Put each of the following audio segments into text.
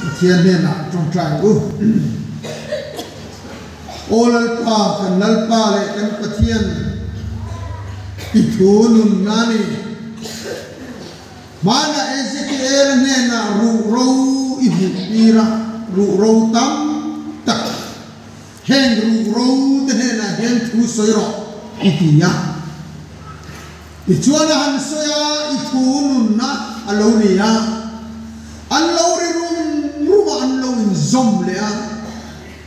Pathian hnenah tawngtai ang u. Aw Lalpa, kan Lalpa leh kan Pathian i thu nunna a ni. Hmanah Ezekiel-a hnenah ruhro i hmuh tir a, ruhro tam tak. Heng ruhro te hnenah hian thu sawi rawh i ti a. Tichuan a han sawi a, i thu nunna a lo ni a. An lo ri rum rum a, an lo inzawm leh a,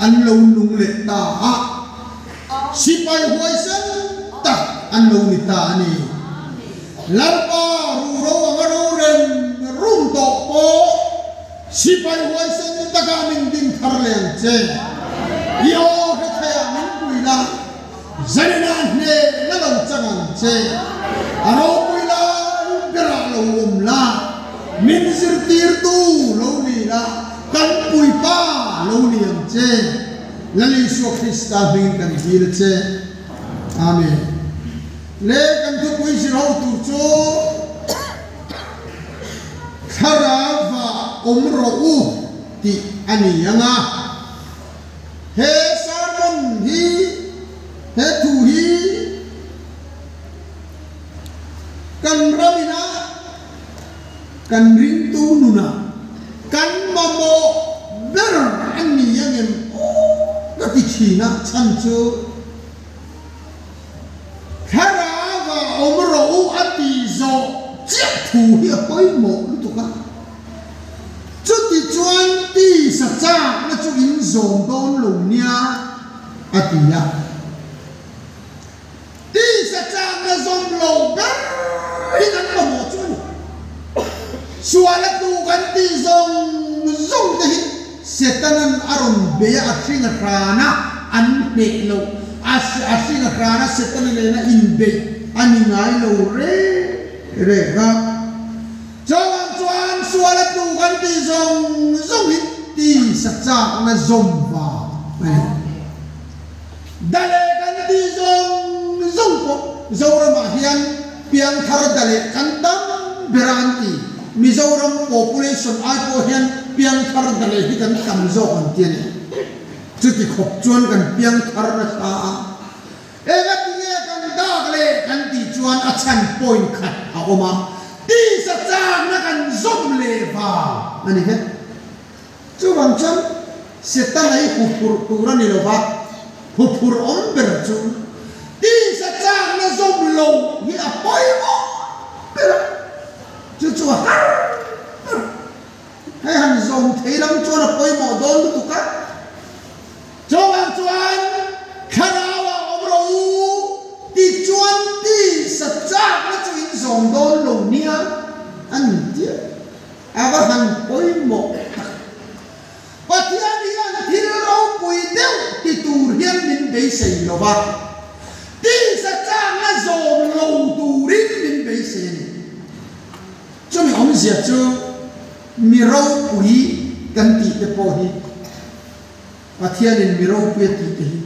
an lo nung leh ta a. Sipai huaisen tak an lo ni ta a ni. Lalpa ruhro anga ro reng rum tawh pawh sipai huaisen takah min ding thar leh ang che. I aw hre theiah min pui la, zanina hnehna lo chang ang che. A ropui lai berah lo awm la, min zirtirtu lo ni la, kan puipa lo ni ang che. Lal Isua Krista hmingin kan dil a che. Amen. Le kan thupui zir ho tur chu Thlarau va awm rawh u tih a ni ang a. He sermon hi, he thu hi kan ram ina kan ringtu nunah kan mamawh ber a ni ang em aw ka ti thin a, chhan chu. Thlarau ah awm rawh u a tih zawh chiah thu hi a pawimawh lutuk a. Chuti chuan tisa chakna chu in zawm dawn lo nia a ti a. Tisa chakna zawm lo ber hi kan mamawh chu a ni. Sual a tu kan tih zawng zawng te hi Setanan a rawn bei a, a hring a hran a, an hneh loh. A a hring a hran a, Setana nena inbeih a ni ngai lo reng reng a. Chuvang chuan sual a tu kan tih zawng zawng hi tisa chakna zawm vang a ni. Dale kan tih zawng zawng pawh Zoramah hian piangthar dale kan tam ber a an ti. Mizoram population ai pawh hian piangthar dale hi kan tam zawk an ti a ni. Chuti khawp chuan kan piangthar nasa a. Engati nge kan dak le kan tih chuan a chhan point khat a awm a, tisa chakna kan zawm leh vang a ni vek. Chuvang chuan Setana hi huphurh tur a ni lo va, huphurh awm ber chu tisa chakna zawm lo hi a pawimawh ber a, chu chu a har ber. Hei han zawm thei lam chuan a pawimawh dawn lutuk a. Chuvang chuan thlarau ah awm rawh u tichuan tisa chakna chu in zawm dawn lo nia an intiam. A va han pawimawh tak. Pathian hian thil ropui deuh ti tur hian min beisei lo va, tisa changna zawm lo turin min beisei a ni. Chumi awmzia chu mi ropui kan tih te pawh hi Pathianin mi ropui a tih te hi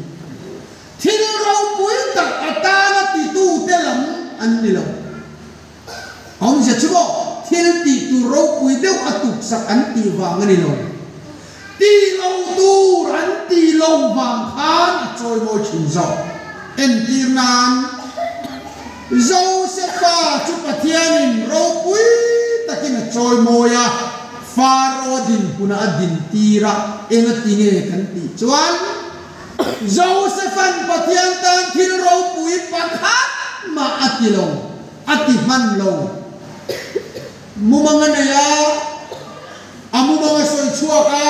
thil ropui tak atana titute lam an ni lo. Awmzia chu maw thil tih tur ropui deuh a tuksak an tih vang a ni lo. Tih lo tur an tih lo vang khan a chawimawi thin zawk. Entir nan, Josefa chu Pathianin ropui takin a chawimawi a, Faro dinhmunah a dintir a, engati nge kan tih chuan, Josepha'n Pathian tan thil ropui pakhat mah a ti lo, a ti hman lo. Mumang a nei a, a mumang a sawi chhuak a,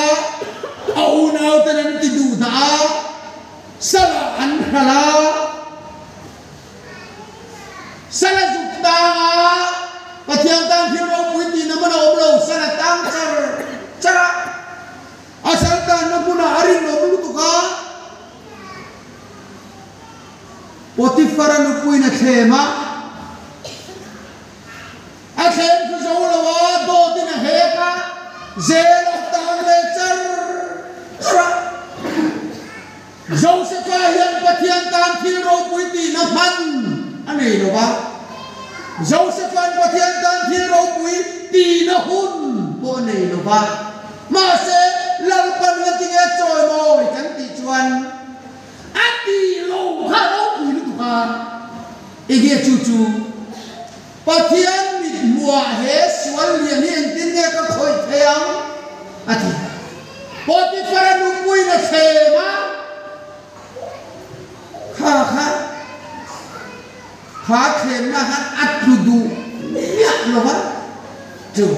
a unauten an ti duh dah a, salah an hralh a, sala zuk tang a, Pathian tan thil ropui tihna hman a awm lo, sala tang char char a. A saltanna hmunah a rinawm lutuk a, Potiphar-a nupuiin a thlem a, a thlem thu zo lo a, dawtin a hek a, zel a tang leh char char a. Josefa hian Pathian tan thil ropui tihna hman a nei lo va, Josefa'n Pathian tan thil ropui tihna hun pawh a nei lo va. Mahse, Enge chu chu? Pathian mit hmuhah he sual lian hi engtin nge ka khawih thei ang? a ti. Potiphar-a nupuiin a thlem a, Kha kha, kha thlemna khan a tlu duh miah lo va, chu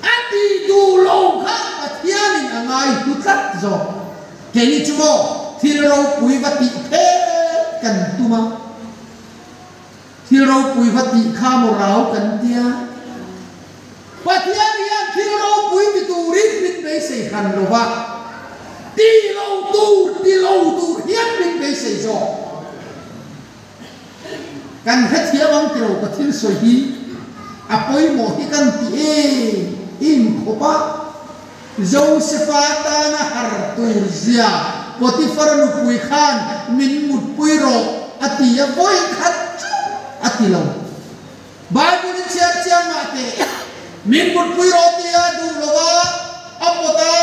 a ti duh lo kha Pathianin a ngai hlu tlat zawk. Keini chu maw thil ropui va tih phet kan tum a, thil ropui va tih kha maw rau kan tia. Pathian hian thil ropui ti turin min beisei hran lo va, ti lo tur ti lo tur hian min beisei zawk. Kan hrethiam ang ti lo ka thil sawi hi a pawimawh hi kan ti em em khawp a. Josefa tana har tur zia Potifar nupui khan min mutpui rawh a ti a, vawi khat chauh a ti lo. Bible in chhiar chiang mah teh, min mutpui rawh tia duh lo a, a pawt a,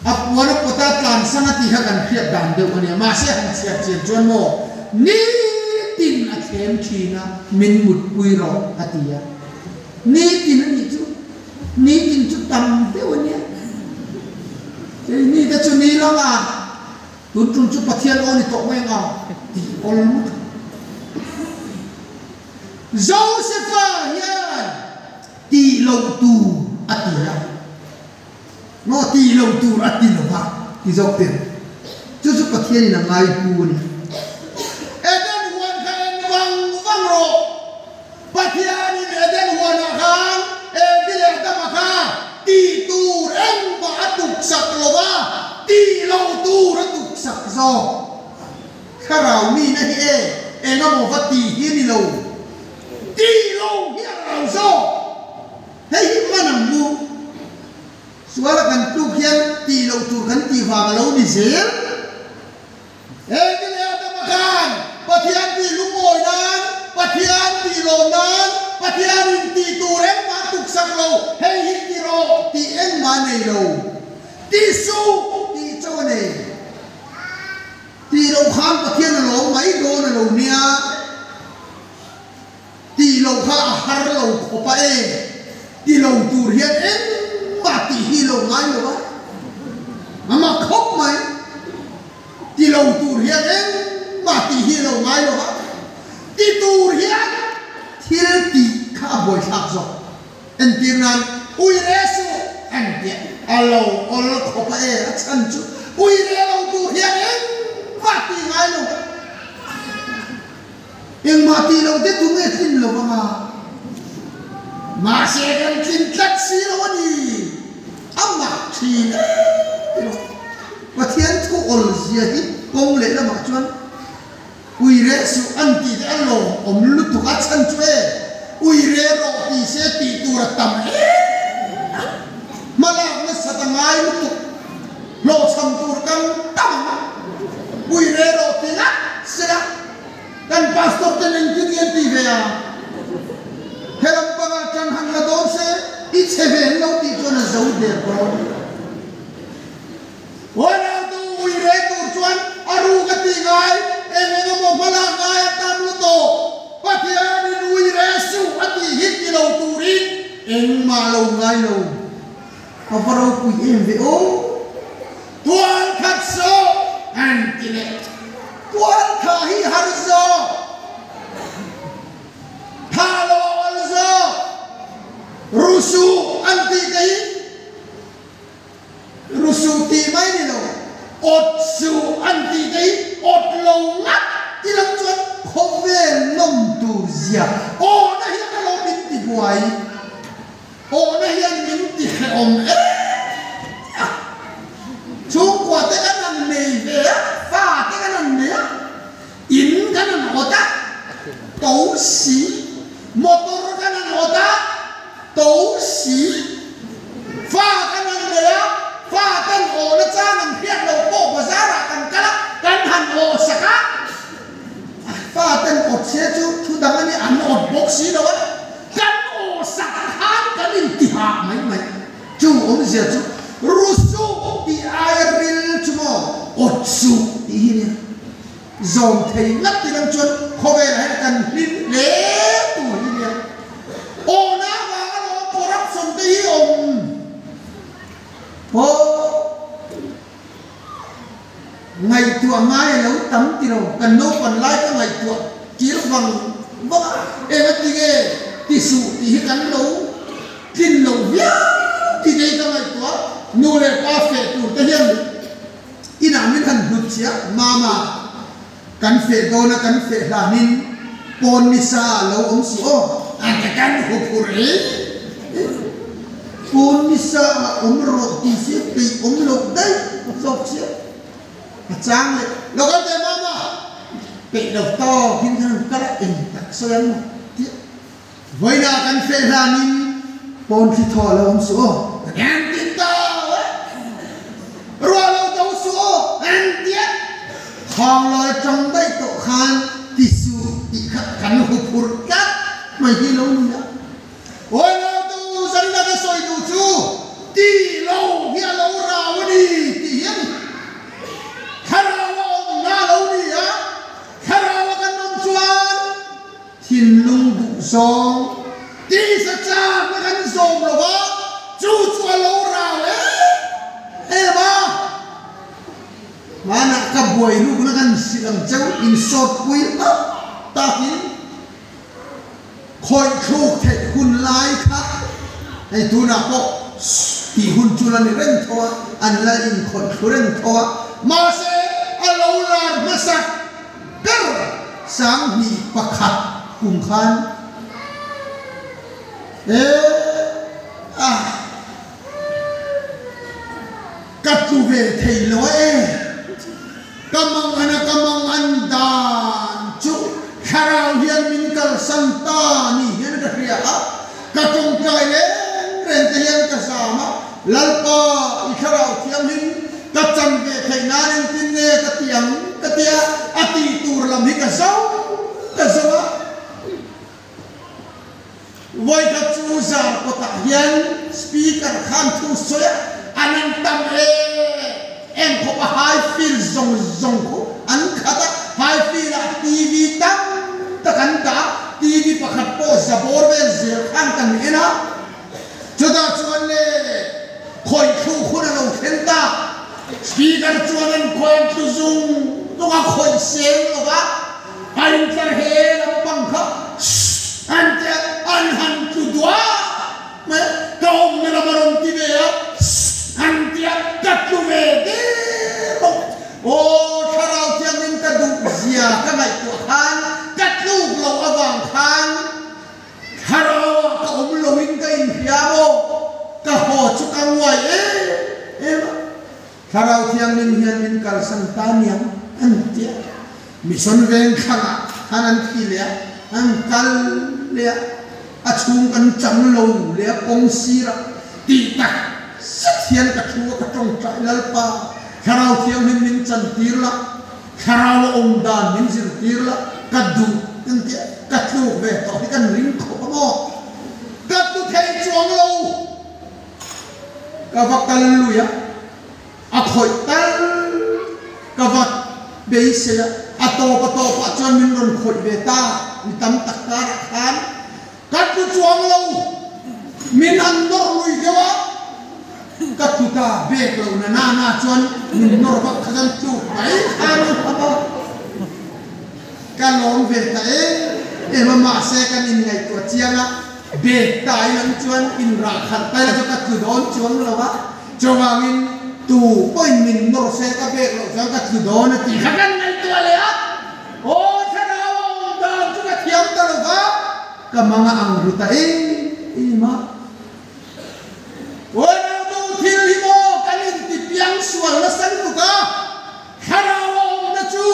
a puan a pawt a tlansang a tih kha kan hriat dan deuh a nia. Mahse han chhiar chian chuan maw, nitin a thlem thin a, min mutpui rawh a ti a. Nitin a nih chu, nitin chu tam deuh a nia. Keini te chu ni langa. Tun tum chu Pathian aw ni tawh mai anga tih awl lutuk. Josefa hian tih loh tur a ti a, maw tih loh tur a ti lo va ti zawk teh ang. Chu chu Pathianin a ngai hu a ni. Eden huan kha en vang vang rawh. Pathianin Eden huanah khan Evi leh Adama kha tih tur engmah a tuksak lo va, tih lo tur a tuksak zawk. Thlarau nihna hi e, engemaw va tih hi a ni lo. Tih lo hi a rau zawk. Hei hi hman ang u. Suala kan tluk hian tih loh tur kan tih vang a lo ni zel. Evi leh Adama khan Pathian tih lungawi nan, Pathian tih lawm nan, Pathian in tih tur engmah tuksak lo, hei hi ti rawh tih engmah a nei lo. Ti suh tih chauh a nei. Tih loh khan Pathian a lawm mai dawn a lo nia. Tih loh kha a har lo khawp a e. Ti lo tur hian engmah tih hi lo ngai lo a, a mak khawp mai. Ti lo tur hian engmah tih hi lo ngai lo a, ti tur hian thil tih kha a buaithlak zawk. Entir nan, Ui re suh an tia a lo awl khawp a e, a chhan chu ui re lo tur hian engmah tih ngai lo a. Engmah tih loh te tu nge tlin lo anga? Mahse kan tlin tlat si lo a ni. A mak thin e ti lo. Pathian thu awl zia hi kawng leh lamah chuan ui reh suh an tih te a lawmawm lutuk a chhan chu e ui reh rawh ti se tih tur a tam em a. Hmalak nasat a ngai lutuk. Hlawhchham tur kan tam ang. Ui reh rawh ti ngat sela. Kan pastor ten engtin nge an ti ve a? He lam pangah tan han la dawn se i chhe ve an lo tih chuan a zo der dawn. Huanautu ui reh tur chuan a ruk a tih ngai, eng eng emaw hmalak ngai a tam lutuk. Pathianin ui reh suh a tih hi ti lo turin engmah lo ngai lo. A va ropui em ve aw. Tual khat zawk an ti leh. Tual kha hi har zawk. Tha lo a awl zawk. Rusu an tih te hi Rusu tih mai ni lo. Awt su an tih te hi awt lo ngat ti lo chuan khawvel nawm tur zia awhna hian a lo min ti buai. Awhna hian min ti hrehawm em a, chhungkua te kan han nei ve a, fa te kan han nei a, in kan han awt a, to si, motor kan han awt a, to si, fa kan han nei a, fa ten awhna chang an hriat loh pawh bazar ah kan kal a, kan han awh sak a, fa ten awt se chu thu dang a nia, an awt bawk si lo a. Kan aw sak khan kan intihah mai mai. Chu awmzia chu ru suh tih aia ril chu maw awt suh tih hi nia. Zawm thei ngat tilang chuan khawvelah hian kan hlim hle tur hi nia. Awhna avanga lo corruption te hi awm pawh ngaihtuah ngai a lo tam ti lo. Kan naupan lai ka ngaihtuah kir vang vang a, eng a ti nge ti suh tih hi kan lo tlin lo viau tih te hi ka ngaihtuah. Nu leh pa feh tur te hian Inah min han hlut chiah mama, kan feh dawn a kan feh hlanin pawn nisa ah lo awm suh aw, a ti kan hu phur hle. Pawn nisa ah awm rawh tih si peih awm loh daih zawk chiah a chang leh lo kal teh mama, peih lo tawkin khan an kal a eng tak sawi ang maw tih Vawiinah kan feh hlanin pawn thli thaw lo awm suh aw, an ti tau e. Ruah lo do suh aw, an ti a. Khawnglawi atang daih tawh khan ti suh tih kha kan hu phur tlat mai hi lo ni a. Awi lo tu zanina ka sawi duh chu ti lo hi a lo rau a ni tih hi a ni. Thlarau a awmna a lo ni a, thlarau a kan awm chuan Thinlung duh zawng tisa chakna kan zawm lo va, chu chu a lo rau em em a. Hmanah ka buai rukna kan hrilh ang cheu, insawtpui hlauh takin khawih thluk theih hun lai kha hei tunah pawh tih hun chu la ni reng tho a, an la inkhawih thlu reng tho a, mahse a lo lar hmasak. Ber 2001 kum khan e a ka tlu ve thei lo a e, ka mang an a ka mang an dan chu thlarau hian min kalsan ta ni hian ka hria a, ka tawngtai reng reng te hian ka zam a, Lalpa i thlarau thianghlim ka chan ve theih nan engtin nge ka ti ang ka ti a, a tih tur lam hi ka zo ka zo a. Vawikhat chu zar kawtah hian speaker khan thu sawi a, an an tam e em khawp a high field zawng zawng khu an khat a, high field ah TV tam tak an dah a, TV pakhat pawh za bawr vel zel khan kan en a. Chutah chuan le khawih thluk hun a lo thleng ta. Speaker chuan an khuan tlu zung zung a khawih seng lo va, a intlar he lampang kha shh an ti a, an han tlu duah mai a, ka awmna lam a rawn ti ve a, shh an ti a, ka tlu ve der bawk. Aw Thlarau Thianghlim ka duh zia ka ngaihtuah khan ka tluk loh avang khan, Thlarau ah ka awm lo in ka inhria maw? Ka haw chu ka nguai em em a. Thlarau Thianghlim hian min kalsan ta niang an ti a. Mission veng thlang ah khan an thi leh a, an kal leh a, a chhung kan chang lo leh a kawng sir ah tih tak zet hian ka thu a ka tawngtai Lalpa Thlarau Thianghlim min chan tir la, Thlarau a awm dan min zirtir la, ka duh kan ti a, ka tluk ve tawh hi kan ring khawp a maw? Ka tlu thei chuang lo, ka va kal lui a, a khawih tal ka va beisei a, a tawp a tawpah chuan min rawn khawih ve ta, mi tam tak karah khan Ka tlu chuang lo, min han nawr lui deuh a, ka tlu ta bek lo na na na chuan min nawr vak kha chuan tluk mai khan a hap a, ka lawm ve ta em em a, mahse kan inngaihtuah chiang a, bek ta in ang chuan inrah khalh ta ila chu ka tlu dawn chuang lo a, chuvangin tu pawhin min nawr se ka bek loh chuan ka tlu dawn a tih kha kan ngaihtuah leh a. Aw thlarau a awm dan chu ka thiam ta lo va, ka mang a ang ru ta em em a. Aw nautu thil hi maw kan inti piang sual nasa lutuk a, thlarau a awmna chu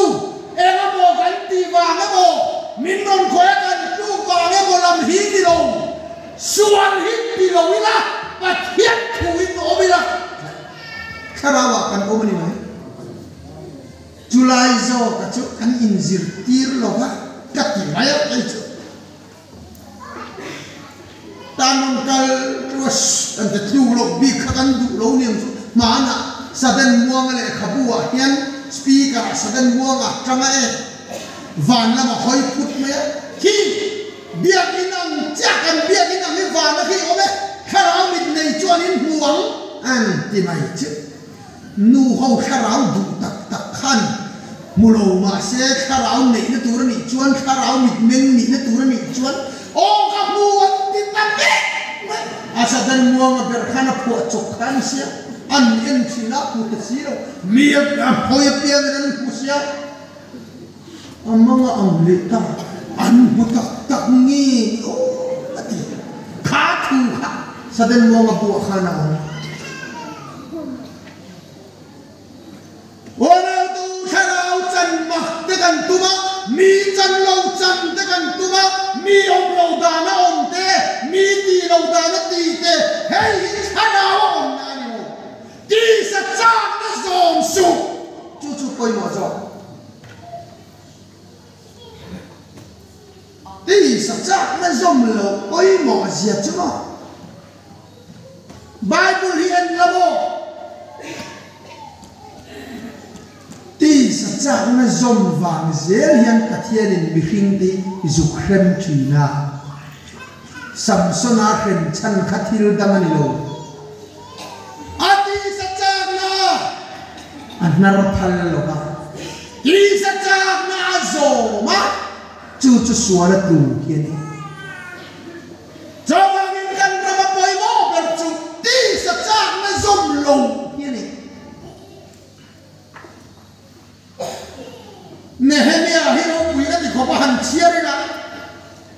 eng emaw kan tih vang emaw, min rawn khawi a kan tluk vang emaw lam hi ni lo, sual hi ti lo ila, Pathian thu in awm ila, thlarau ah kan awm a ni mai. Chulai zawka chu an inzirtir lo va ka ti mai a hei chu. Tan rawn kal chu a an ti tluk loh bik kha kan duh lo niang chu hmanah Sudden Muanga lehkhabu ah hian. Speaker ah Sudden Muanga tanga e van lama hawi phut mai a, khi Biakinn ang chiah kan Biakinn ang hi vana khi awm e, thlarau mit nei chuan in hmu ang an ti mai chu. Nu ho thlarau duh tak tak khan hmu lo mahse thlarau neihna tur a nih chuan thlarau mitmeng nihna tur a nih chuan aw ka hmu an ti ta vek mai. A Sudden Muanga ber khan a phuah chawp kha a ni sia, an en thin a hmu ta si lo, mi a hawi apiangin an hmu sia. A manga ang leh ta an hmu tak tak nge ni aw a ti. Kha thu kha Sudden Muanga buah khan a awm. Aw nautu thlarau chan mak te kan tum a, mi chan lo chan te kan tum a, mi awm lo dan a awm te, mi ti lo dan a ti te, hei hi thlarau a awmna a ni lo. Tisa chakna zawm suh chu chu pawimawh zawk. Tisa chakna zawm loh pawimawh zia chu maw? Bible hi en la maw? Tisa chakna zawm vang zel hian Pathianin mihringte hi zuk hrem thin a. Samsona hrem chhan kha thil dang a ni lo. A tisa chakna a hnar phal lo va, tisa chakna a zawm a, chu chu sual a tu hi a ni. Chuvangin kan rama pawimawh ber chu tisa chakna zawm lo hi a ni. Nehemia hi ropui ka ti khawp a, han chhiar ila,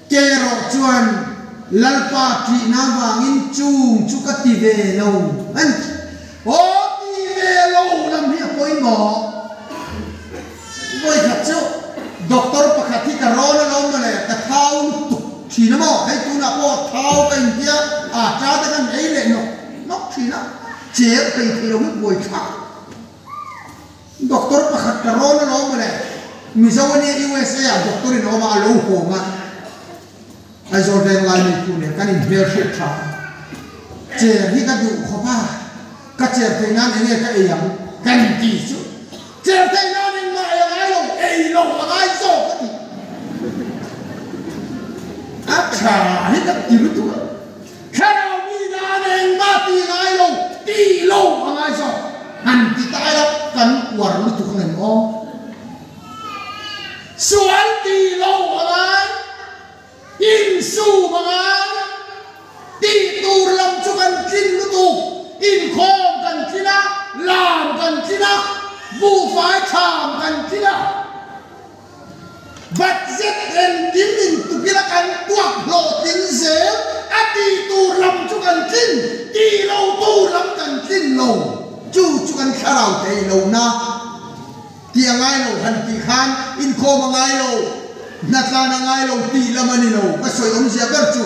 ke erawh chuan Lalpa ṭihna vangin chung chu ka ti ve lo a ni. Aw ti ve lo lam hi a pawimawh. Vawikhat chu doctor pakhat hi ka rawn alawm mawle, ka thau lutuk ṭhin a maw, hei tunah pawh thau ka intia, a ṭa te khan ei leh nawk nawk ṭhin a, cher thei thei lo hi buaithlak. Doctor pakhat ka rawn alawm mawle, Mizo a nia USA ah doctor in a awm a, a lo hawng a, Aizawl veng lai mi thu nen kan inhmel hriat tha a, chair hi ka duh khawp a, ka chair theih nan enge ka ei ang kan ti chu, chair theih nan engmah ei a ngai lo, ei lo a ngai zawk a ti, a tha hi ka ti lutuk a. Thlarau mi dan engmah ti ngai lo, ti lo a ngai zawk. Han ti ta ila kan uar lutuk ang em aw? Sual ti lo a ngai, insum a ngai, tih tur lam chu kan tlin lutuk, inkhawm kan tlin a, lam kan tlin a, buhfai thlam kan tlin a. Budget engkim in tukila kan tuak hlawhtling zel a tih tur lam chu kan tlin, tih lo tur lam kan tlin lo. Chu chu kan thlarau thei lo na tih a ngai lo han tih khan inkhawm a ngai lo, hnatlan a ngai lo tih lam a ni lo. Ka sawi awmzia ber chu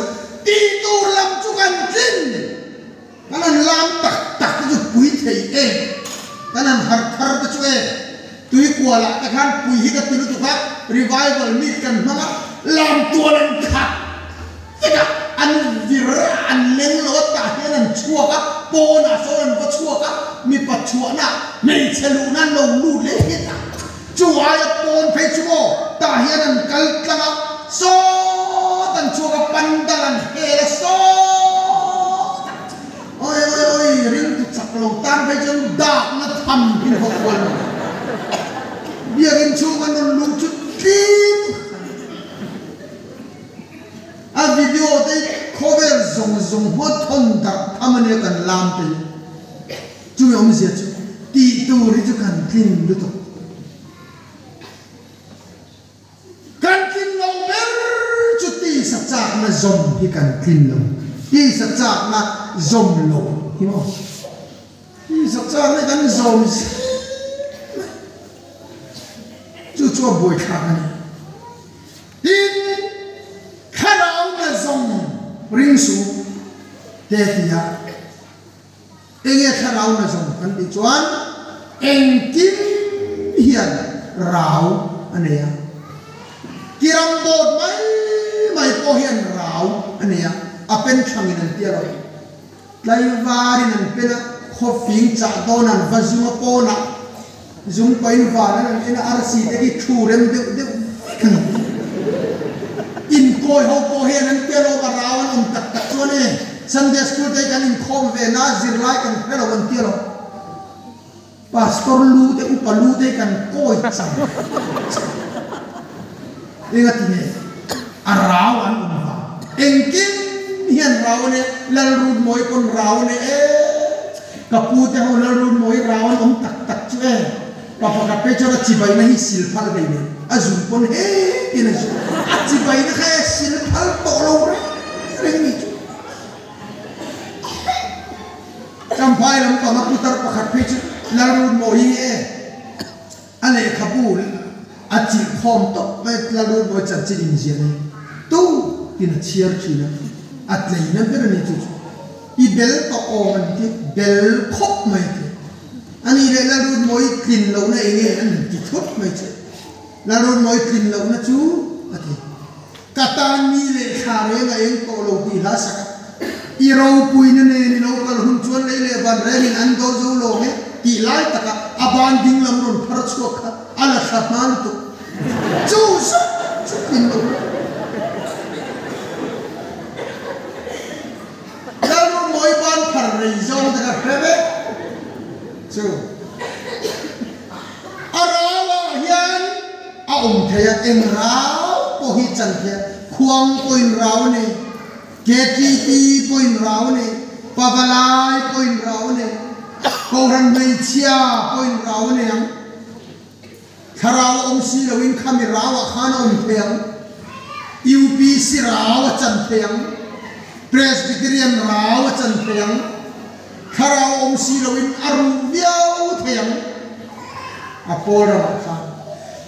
tih tur lam chu kan tlin. Kan han lam tak tak te chu pui thei em? Kan han harh thar te chu e? Tuikualah te khan pui hi ka ti lutuk a, revival meet kan hmang a, lam tual an khat vek a, an vir a, an leng lo a, tah hian an chhuak a, pawnah sawn an va chhuak a, mipa chhuahna hmeichhe luhna an lo lut leh hret a, chu aia pawn phei chu maw tah hian an kal tlang a, sawt an chhuak a, pandal an hel a sawt a, oi oi oi ringtu chak lo tan phei chuan dakna tham hi ni bawk kual mai. Biakinn chhung an rawn luh chu tlim a video te hi khawvel zawng zawng hma thawn darh tham ania kan lam te hi. Chumi awmzia chu tih tur hi chu kan tlin lutuk. Kan tlin lo ber chu tisa chakna zawm hi kan tlin lo. Tisa chakna zawm lo hi maw? Tisa chakna kan zawm zel mai. Chu chu a buaithlak a ni. Tin, thlarau na zawm ring suh te ti a. Enge thlarau na zawng kan tih chuan engkim hian rau a nei a. Kiram board mai mai pawh hian rau a nei a, a pen thlangin an tia lo. Tlaivarin an pen a, khawfing chah dawn an va zung a pawnah. Zung pahin van an rawn en a, arsi te khi thu rem deuh deuh vek a ni. Inkawi ho pawh hian an tia lawm a rau an awm tak tak chuan e, Sunday school te hi kan inkhawm ve na zirlai kan hre lo an tia lo. Pastor lu te upa lu te hi kan kawi chang chang. Engati nge a rau an awm vang? Engkim hian rau a nia, Lalrutmawi pawn rau a nia e. Ka pu te ho Lalrutmawi rau an awm tak tak chu e. Pa pakhat phei chuan a chibaina hi sil phal hlei nen a zun pawn hetin a zun. A chibaina kha e sil phal tawh lo reng reng ni chu. Champhai lampanga putar pakhat phei chu Lalrutmawi hi e. A lehkhabu a chilh khawm tawp mai a, Lalrutmawi chanchin inziah ni tu tin a chhiar thin a, a tleina ber a ni chu chu i bel tawh awm an ti, bel khawp mai a ti. A nih leh Lalrutmawi tlin lohna eng nge an ti thut mai che, Lalrutmawi tlin lohna chu a ti. Ka tan mi leh thla reng a eng tawh lo tih hla sak a, I ropuina nen i lo kal hun chuan lei leh van rengin an do zo lo nge tih lai taka a ban ding lam rawn phar chhuak kha a la thla hma lutuk. Chu zet chu tlin lo la. Lalrumawi ban phar rei zawng te kha hre vek chu. A rauah hian a awm thei a, eng rau pawh hi chan thei a, khuang pawhin rau a nei, KTP pawhin rau a nei, Pavalai pawhin rau a nei, Kohhran hmeichhia pawhin rau a nei ang. Thlarau a awm si loin khami rauah khan a awm thei ang, UPC rau a chan thei ang, Presbyterian rau a chan thei ang. Thlarau a awm si loin a ruh viau thei ang. A pawl ramah khan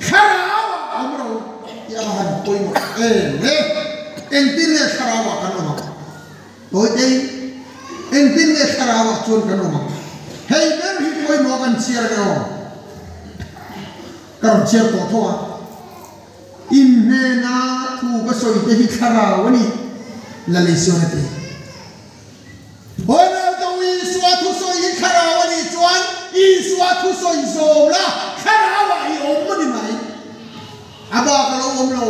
thlarau ah a awm ro tih a va han pawimawh em e. Engtin nge thlarau ah kan awm ang? Tawitei, engtin nge thlarau ah chuan kan awm ang? Hei ber hi pawimawh kan chhiar ang e aw. Ka rawn chhiar tawh tho a. In hnena thu ka sawi te hi thlarau a ni, Laleisuan a ti. Ronaldo Isua thusawi hi thlarau a nih chuan Isua thusawi zawm la, thlarauah i awm a ni mai. A bak a lo awm lo.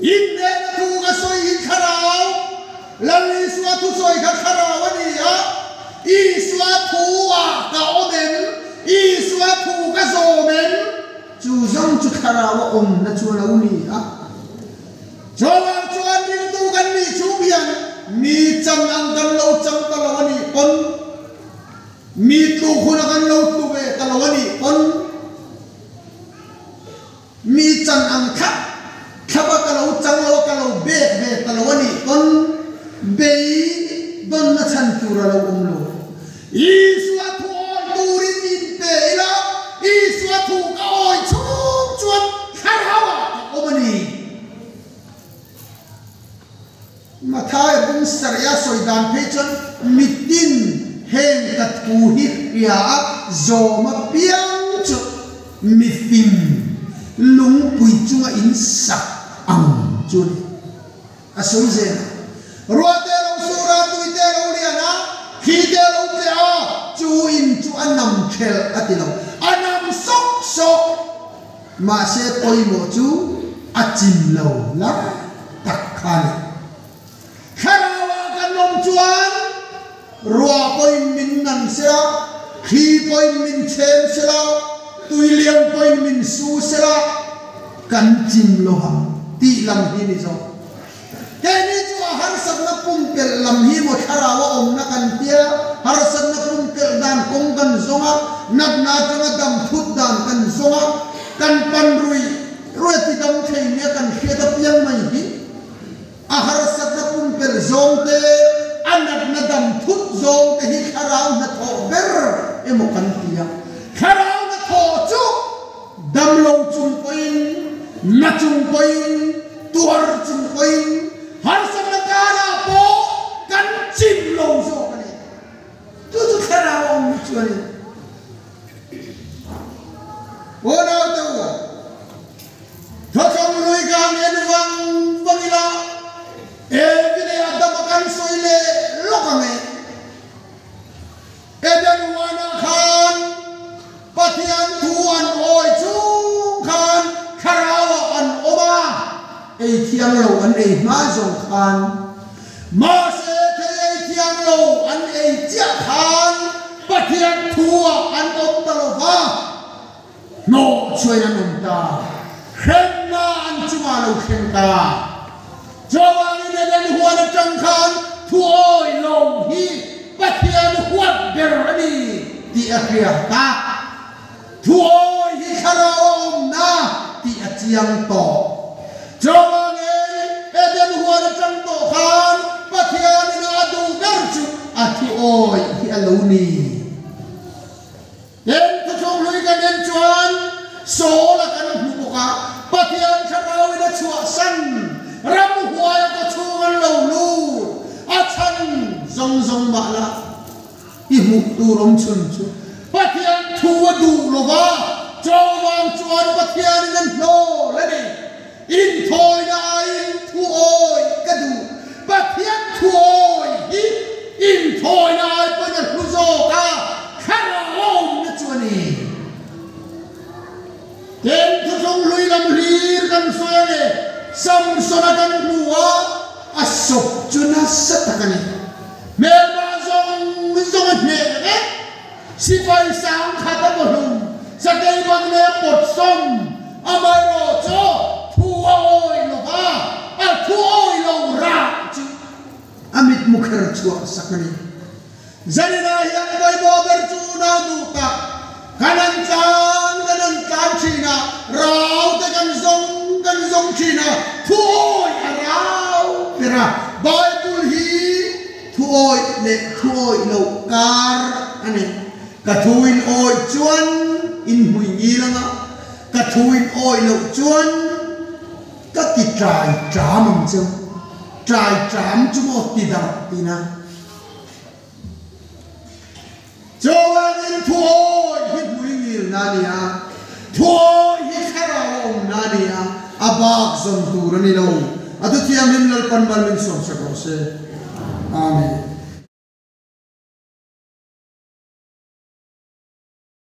Innehna thu ka sawi hi thlarau, Lal Isua thusawi kha thlarau a ni a, Isua thu ah ka awm em? Isua thu ka zawm em? Chu zawng chu thlarau a awmna chu a lo ni a. Chuvang chuan ringtu kan nih chhung hian mi chan ang kan lo chang ta lo a nih pawn, mi tluk huna kan lo tlu ve ta lo a nih pawn, mi chan ang thlap thlapa ka lo chang lo a, ka lo bek ve ta lo a nih pawn, bei dawnna chhan tur a lo awm lo. Isua thu awi turin min pe ila, Isua thu ka awi chhung chuan thlarau ah ka awm a ni. Matthai bung sarih a sawi dan phei chuan mitin heng ka thu hi hria a zawm apiang chu mifing lungpui chunga in sak ang chu a ni. A sawi zel a, Ruah te lo sur a, tui te lo lian a, thli te lo tleh a, chu in chu a nam thelh a ti lo, a nam sawk sawk. Mahse pawimawh chu a chim lo lai tak kha a ni. Thlarauah kan awm chuan ruah pawhin min nan sela, thli pawhin min chhem sela, tui lian pawhin min su sela, Kan chim lo ang tih lam hi ni zawk. Keini chu a harsatna pumpelh lam hi maw thlarau a awmna kan tia, harsatna pumpelh dan kawng kan zawng a, natna atanga dam thut dan kan zawng a, kan pan ruih ruih a ti dam thei nia kan hriat apiang mai hi a harsatna pumpelh zawng te, a natna dam thut zawng te hi thlarau hnathawh ber emaw kan ti a. Thlarau hnathawh chu. Damlo chung pawhin, na chung pawhin, tuar chung pawhin, harsatna karah pawh kan chim lo zawk a ni. Chu chu thlarau a awm hi chu a ni. Aw naute u, thawthawng lui ka han en vang vang ila, Evi leh Adama kan sawi leh lawk ang e. Eden huanah khan. thiang lo an ei hma zawng khan, mahse thei ei thiang lo an ei chiah khan Pathian thu-ah an awm ta lo va, hnawh chhuain an awm ta, hremna an chungah lo thleng ta. Chuvangin Eden huan atang khan thuawi lo hi Pathian huat ber a ni tih a hria ta. Thuawi hi thlarau a awmna tih a chiang tawh. Chuvangin Eden huan atang tawh khan Pathianin a duh ber chu a thuawi hi a lo ni. Tin, thuthlung hlui kan en chuan Saul-a kan hmu bawk a, Pathian thlarauin a chhuahsan, ramhuaia kawchhung an lo lut, a chhan zawng zawng mah la i hmuh tur awm chhun chu Pathian thu a duh lo va, chawvang chuan Pathianin an hnawl a ni. Inthawina aiin thuawi ka duh. Pathian thuawi hi inthawina ai pawhin a hlu zawk a, thlarauawmna chu a ni. Tin, thuthlung hlui lam hlir kan sawi a ni. Samsona kan hmu a, a sawp chu nasa tak a ni. Hmelma zawng zawng a hneh vek. Sipai sangkhat a bawhlum, sakei bang leh a pawtsawm, amaherawh chu thu a awih lo va, a thu awih lo rah chu a mitmu kher chhuah sak a ni. Zaninah hian Pawimawh ber chu unau duh tak, kan an tlan kan an tlan thin a, rau te kan zawng kan zawng thin a, thu awih a rau ber a, Bible hi Thu awih leh thu awih loh kar a ni. Ka thu in awih chuan in hmui ngil ang a, ka thu in awih loh chuan ka ti tlai ṭam ang cheu. Tlai ṭam chu maw ti darh tina. Chuvangin thu awih hi hmui ngilna a ni a, thu awih hi thlarau a awmna a ni a, a bak zawn tur a ni lo. A thu thianghlim Lalpan mal min sawmsak rawh se. Amen.